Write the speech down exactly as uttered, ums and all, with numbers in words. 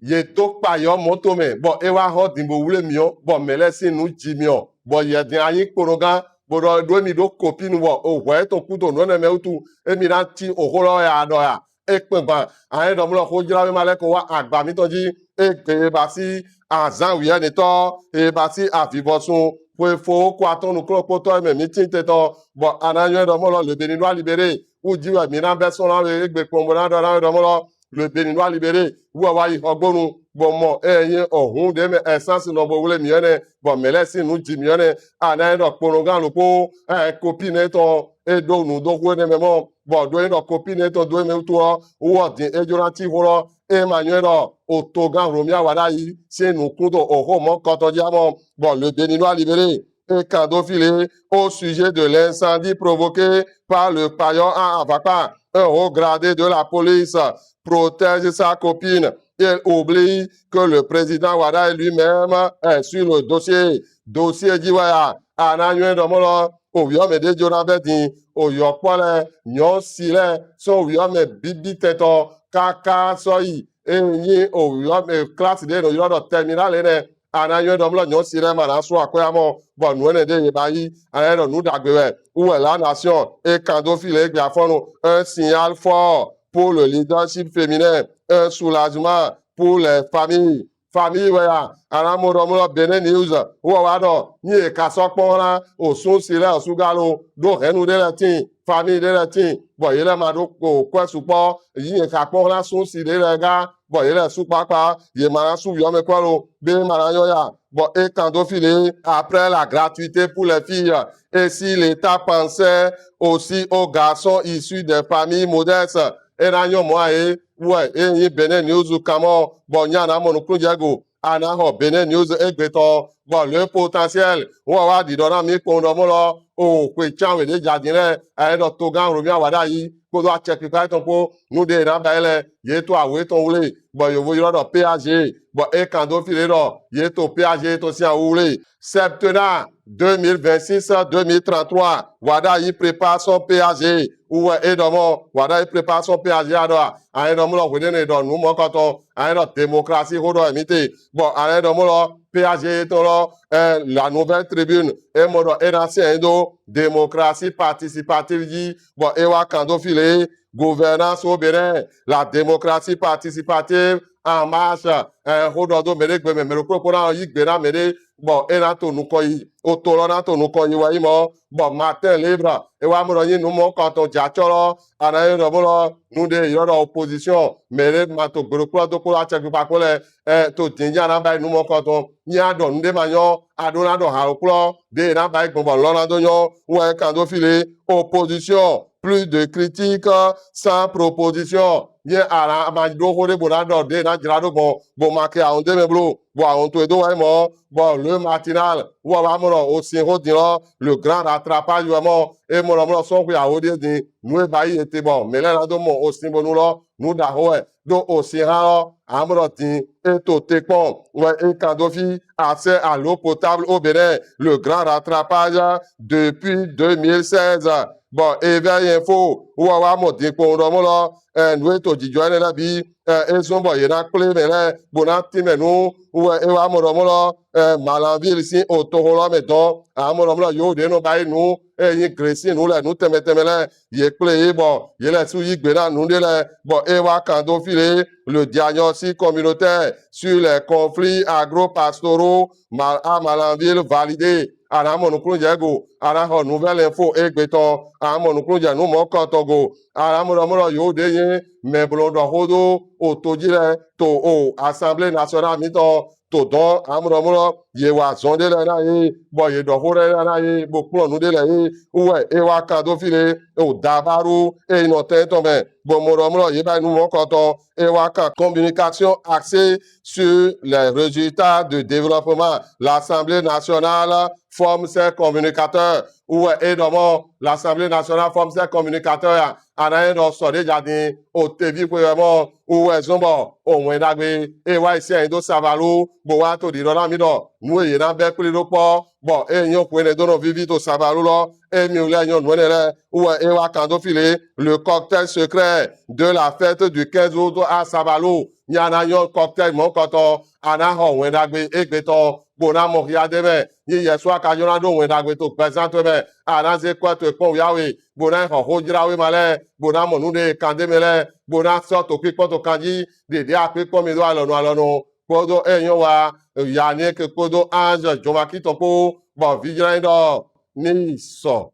ye do kpa yɔ mɔto mɛ, bɔ e wa hɔ din bo wle mi ɔ, bɔ mɛ lɛ sin nu ji mi ɔ, bɔ yɛ din anyi kpono gan, bo ɖɔ ɖo mi ɖo kopi nu bɔ o hwɛ to ku to nu nɛ mɛ wutu, emi na ti oho lɔ ya ɖɔ ya. E kpɛn gban, anyi ɖɔ mlɔ xo jla mi ma lɛ ko wa agba mi tɔn ji, e gbe ba si azan wiɛ ni tɔ, e ba si avivɔsun, hwe fo ko atɔn nu klo kpotɔ mɛ mi tin te tɔn, bɔ ana nyɔ ɖɔ mlɔ le beni ɖo alibere, wu ji wɛ mi na bɛ sɔn na we egbe kpɔn bo na ɖɔ na we ɖɔ mlɔ, le Béninois libéré, wu wa yi xɔgbonu, bɔ mɔ e nyi ohun ɖe mɛ essence nɔ bo wle mi ɔ nɛ, bɔ mɛ lɛ sin nu ji mi ɔ nɛ, ana e ɖɔ kpono gan lo kpo, e kopi nɛ tɔn, e ɖo nu do hu nɛ mɛ mɔ, bɔ ɖo e ɖɔ kopi nɛ tɔn do e mɛ wutu ɔ, wɔ din e jona ti ho lɔ, e ma nyɔ e ɖɔ o to gan hlo mi awa ɖa yi, sin nu kun to oho mɔ kɔtɔ ji amɔ, bɔ le Béninois libéré, et Kandofilé au sujet de l'incendie provoqué par le payeur à Avakpa. Un haut gradé de la police protège sa copine. Il oublie que le président Wada lui-même est sur le dossier. Dossier ji wɛ ya, ana nyɔ ɖɔ mɔ lɔ, o yɔ mɛ ɖe jona bɛ din, o yɔ kpɔ lɛ, nyɔ si lɛ, sɔ o yɔ mɛ bibi tɛtɔ, kaka sɔ yi, e nyi o yɔ mɛ classe ɖe nɔ yɔ ɖɔ terminale nɛ, ana nyɔ ɖɔ mlɔ nyɔ si lɛ ma na su akɔya mɔ, bɔ nu enɛ ɖe ye ba yi, ana ɖɔ nu ɖagbe wɛ, wu wɛ La Nation, e Kandofilé gbe afɔnu, un signal fort pour le leadership féminin, un soulagement pour les familles. Famille wɛ ya, ana mɔ ɖɔ mlɔ Bénin News, wɔ wa ɖɔ, nyi e ka sɔ kpɔn hlan, o sun si lɛ o su galo, ɖo hɛnnu ɖe lɛ tin, famille ɖe lɛ tin, bɔ ye lɛ ma ɖo o kɔɛ sukpɔ, yi e ka kpɔn hlan sun si ɖe lɛ ga, bɔ ye lɛ su kpakpa, ye ma na su yɔ mɛ kɔ lo, be ma na nyɔ ya, bɔ e Kandofilé, après la gratuité pour les filles, et si l'État pensait aussi aux garçons issus des familles modestes, e na nyɔ mɔ aye, wɛ, e nyi Bénin News kan mɔ, bɔ nya na mɔ nukunnu jɛ go, ana xɔ Bénin News egbe tɔn, bɔ le potentiel, wɔ wa ɖi ɖɔ na mi kpɔn ɖɔ mɔ lɔ, o xwe can we ɖe ja din lɛ, aye ɖɔ to gan hlo mi awa ɖa yi, kpodo acɛkpikpa etɔn kpo, nu ɖe na ba yi lɛ, ye to awu etɔn wle, bɔ yovo yrɔ ɖɔ P A G, bɔ e Kandofilé ɖɔ, ye to P A G to sin awu wle. Septennat deux mille vingt-six, deux mille trente-trois, Wada yi prépare son P A G, wu wɛ e ɖɔ mɔ, Wada yi prépare son P A G a ɖɔ a, aye ɖɔ mlɔ hwe ɖe ne ɖɔ nu mɔ kɔtɔ, aye ɖɔ démocratie ho ɖɔ emi te, bɔ aye ɖɔ mlɔ P A G tɔn lɔ, eh, La Nouvelle Tribune, e mɔ ɖɔ e na sɛn do démocratie participative ji, bɔ e wa Kandofilé, gouvernance au Bénin, la démocratie participative en marche, eh, ho ɖɔ do mɛ ɖe gbe mɛ, mɛ ɖokpo ɖokpo na yi gbe na mɛ ɖe, bɔ e na to nukɔn yi, o to lɔ na to nukɔn yi wɛ yi mɔ, bɔ Matin Libre, e wa mɔ ɖɔ nyi nu mɔ kɔtɔn jacɔ lɔ, ana yi ɖɔ mɔ lɔ, nu ɖe yrɔ ɖɔ opposition, mɛ ɖe ma to gbeɖokpo do kpo acɛkpikpa kpo lɛ, eh, to din nya na ba yi nu mɔ kɔtɔn, nya ɖɔ nu ɖe ma nyɔ, a ɖo na ɖɔ ha ɖokpo ɖe na ba yi gbɔn bɔ lɔ na do nyɔ, wɛ Kandofilé, opposition, plus de critiques sans proposition. Ye ara ma ɖo ho ɖe bo na ɖɔ ɖe na jla ɖo gbɔn, bo ma ke ahun ɖe mɛ blo, bo ahun to e do wa mɔ, bɔ Le Matinal, wɔ wa mɔ ɖɔ o sin ho din lɔ, le grand rattrapage wɛ mɔ, e mɔ ɖɔ mɔ ɖɔ sɔn hwe awo ɖe din, nu e ba yi e te bɔ mɛ lɛ na do mɔ o sin bo nu lɔ, nu ɖaho wɛ, ɖo o sin ha lɔ, a mɔ ɖɔ din, e to te kpɔn, wɛ e Kandofi, accès à l'eau potable au Bénin, le grand rattrapage depuis deux mille seize. Bon, Éveil Info, wɔ wa mɔ din kpɔn ɖɔ mɔ lɔ, eh, nu e to jijɔ enɛ lɛ bi, eh, e zɔn bɔ ye na kple mɛ lɛ, bo na tin mɛ nu, wɛ e wa mɔ ɖɔ mɔ lɔ, eh, Malanville sin o toxo lɔ mɛ dɔn, a mɔ ɖɔ mɔ lɔ yo ɖe nɔ ba yi nu, e nyi Grécien nu lɛ nu tɛnmɛ tɛnmɛ lɛ, ye kple ye bɔ ye lɛ su yi gbe na nu ɖe lɛ, bɔ e wa Kandofi le, le diagnostic communautaire sur les conflits agro-pastoraux à Malanville validé. A na mɔ nukunnu jɛ go, a na xɔ Nouvelle Info egbe tɔn, a mɔ nukunnu jɛ nu mɔ kɔtɔn go, a na mɔ ɖɔ mɔ ɖɔ yo ɖe nyi mɛ blo ɖɔ xo do o to ji lɛ to o Assemblée nationale mitɔn to dɔn, a mɔ ɖɔ mɔ ɖɔ ye wa zɔn ɖe lɛ na ye, bɔ ye ɖɔ xo ɖe lɛ na ye, bo kplɔn nu ɖe lɛ ye, wɛ e wa Kandofi le, o dabaru e nɔ tɛn tɔn mɛ, bɔ mɔ ɖɔ mɔ ɖɔ ye ba nu mɔ kɔtɔn, e wa kan communication axée sur les résultats de développement. L'Assemblée nationale forme ses communicateurs. Ou e dɔmɔ, l'Assemblée nationale forme ses communicateurs ya. A na nyi ɖɔ sɔ ɖe ja din o tevi xwe wɛ mɔ, ou e zɔn bɔ o wɛn ɖagbe e wa yi sɛn do Savalu, bo wa to ɖiɖɔ na mi ɖɔ nu e ye na bɛ kpli ɖo kpɔ, bɔ e nyɔ xwe nɛ do nɔ vivi to Savalu lɔ, e mi lɛ nyɔ nu enɛ lɛ, ou e wa Kandofi le, le cocktail secret de la fête du quinze août à Savalu. Nya na nyɔ kɔkɔtɛ mɔ kɔtɔ, a na xɔ wɛn ɖagbe egbe tɔn, bo na mɔ xia de mɛ. Nyi Yesu a ka nyɔ na ɖo wɛn ɖagbe to gbɛzan towe mɛ, a na ze kɔ towe kpɔn wiawe, bo na xɔ xo jra we ma lɛ, bo na mɔ nu ɖe kan de mɛ lɛ, bo na sɔ to kpikpɔn to kan ji, ɖeɖe a kpikpɔn mi do alɔnu alɔnu, kpodo e nyɔ wa, ya ni ke kpodo ange jɔnmaki tɔn kpo, bɔ vi jra yi ɖɔ ni sɔ